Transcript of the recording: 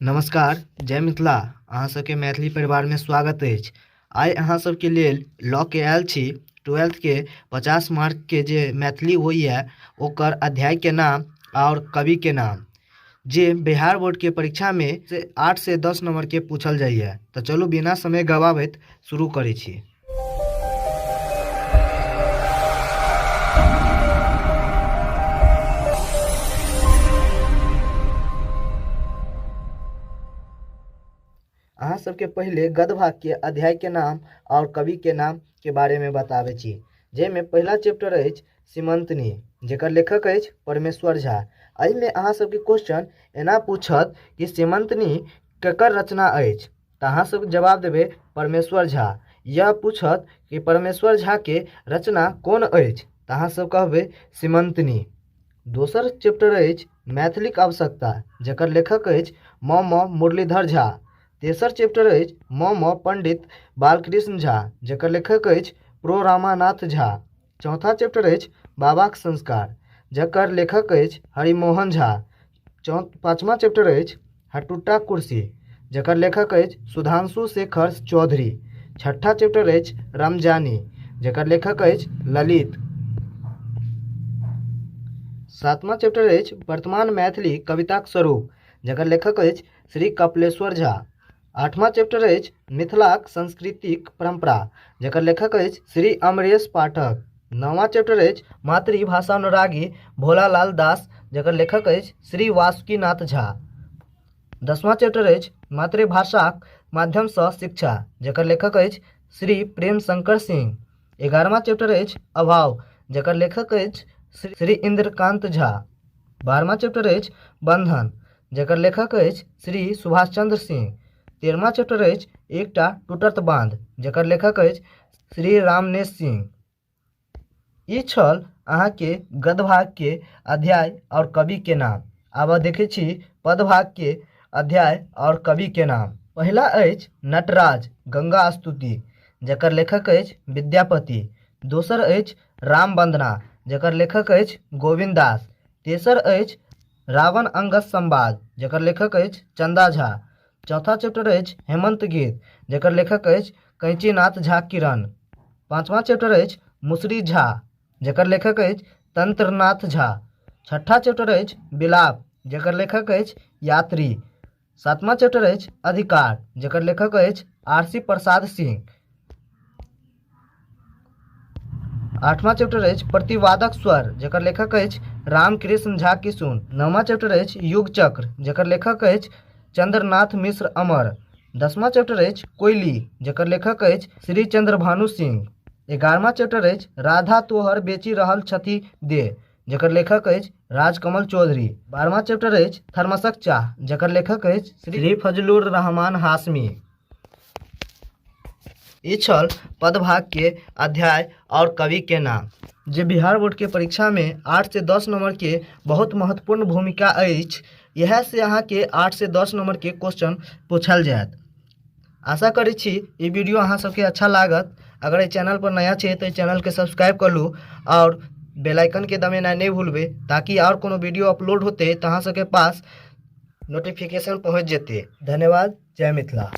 नमस्कार, जय मिथिला। अहाँ सबके मैथिली परिवारमे स्वागत अछि। आइ अहाँ सबके लेल लऽ के आयल छी ट्वेल्थके 50 मार्कके जे मैथिली होइए ओकर अध्यायके नाम आओर कविके नाम, जे बिहार बोर्डके परीक्षामे से 8 से 10 नम्बरके पूछल जाइए। तऽ चलू बिना समय गवाबैत शुरू करै छी। अहाँ सबके पहिले गद्य भागके अध्यायके नाम आओर कविके नामके बारेमे बताबै छी, जाहिमे पहिला चैप्टर अछि सीमंतनी, जकर लेखक अछि परमेश्वर झा। एहिमे अहाँ सबके क्वेश्चन एना पूछत कि सीमंतनी केकर रचना अछि, तऽ अहाँ सब जवाब देबै परमेश्वर झा। यह पूछत कि परमेश्वर झाके रचना कोन अछि, तऽ अहाँ सब कहबै सीमंतनी। दोसर चैप्टर अछि मैथिलीक आवश्यकता, जकर लेखक अछि म म मुरलीधर झा। तेसर चैप्टर अछि म म पंडित बालकृष्ण झा, जकर लेखक अछि प्रो रमानाथ झा। चौथा चैप्टर अछि बाबाक संस्कार, जकर लेखक अछि हरिमोहन झा। पाँचमा चैप्टर अछि हटुट्टा कुर्सी, जकर लेखक अछि सुधांशु शेखर चौधरी। छठा चैप्टर अछि रमजानी, जकर लेखक अछि ललित। सातमा चैप्टर अछि वर्तमान मैथिली कविताक स्वरूप, जकर लेखक अछि श्री कपिलेश्वर झा। आठमा चैप्टर अछि मिथिलाक सांस्कृतिक परम्परा, जकर लेखक अछि श्री अमरेश पाठक। नौवां चैप्टर अछि मातृभाषानुरागी भोलालाल दास, जकर लेखक अछि श्री वासुकीनाथ झा। दसवां चैप्टर अछि मातृभाषाक माध्यमसँ शिक्षा, जकर लेखक अछि श्री प्रेमशंकर सिंह। 11वां चैप्टर अछि अभाव, जकर लेखक अछि श्री इन्द्रकान्त झा। 12वां चैप्टर अछि बन्धन, जकर लेखक अछि श्री सुभाष चंद्र सिंह। 13वां चैप्टर अछि एकटा टूटत बाँध, जकर लेखक अछि श्री रामनेश सिंह। ई छल अहाँके गद्य भागके अध्याय आओर कविके नाम। आब देखै छी पद भागके अध्याय आओर कविके नाम। पहिला अछि नटराज गंगा स्तुति, जकर लेखक अछि विद्यापति। दोसर अछि राम वंदना, जकर लेखक अछि गोविन्द दास। तेसर अछि रावण अंगद संवाद, जकर लेखक अछि चंदा झा। चौथा चैप्टर अछि हेमंत गीत, जकर लेखक अछि कैंचीनाथ झा किरण। पाँचवा चैप्टर अछि मुसरी झा, जकर लेखक अछि तंत्रनाथ झा। छठा चैप्टर अछि विलाप, जकर लेखक अछि यात्री। सातवां चैप्टर अछि अधिकार, जकर लेखक अछि आर सी प्रसाद सिंह। आठवां चैप्टर अछि प्रतिवादक स्वर, जकर लेखक अछि रामकृष्ण झा किशुन। नौवां चैप्टर अछि युग चक्र, जकर लेखक अछि चंद्रनाथ मिश्र अमर। 10वां चैप्टर अछि कोयली, जकर लेखक अछि श्री चंद्रभानु सिंह। 11वां चैप्टर अछि राधा तोहर बेचि रहल छथि दे, जकर लेखक अछि राजकमल चौधरी। 12वां चैप्टर अछि थर्मसक चाह, जकर लेखक अछि श्री फजलुर रहमान हाशमी। ई छल पदभाग के अध्याय और कवि के नाम, जे बिहार बोर्ड के परीक्षा में 8 से 10 नंबर के बहुत महत्वपूर्ण भूमिका अछि। इएह से अहाँके 8 से 10 नंबर के क्वेश्चन पूछल जायत। आशा करै छी ई वीडियो अहाँ सबके अच्छा लागत। अगर एहि चैनल पर नया छी तऽ एहि चैनलके सब्सक्राइब कर लू और बेल आइकन के दबेनाइ नहि भूलबै, ताकि और कोनो वीडियो अपलोड होतै तऽ अहाँ सबके पास नोटिफिकेशन पहुँच जेतै। धन्यवाद, जय मिथिला।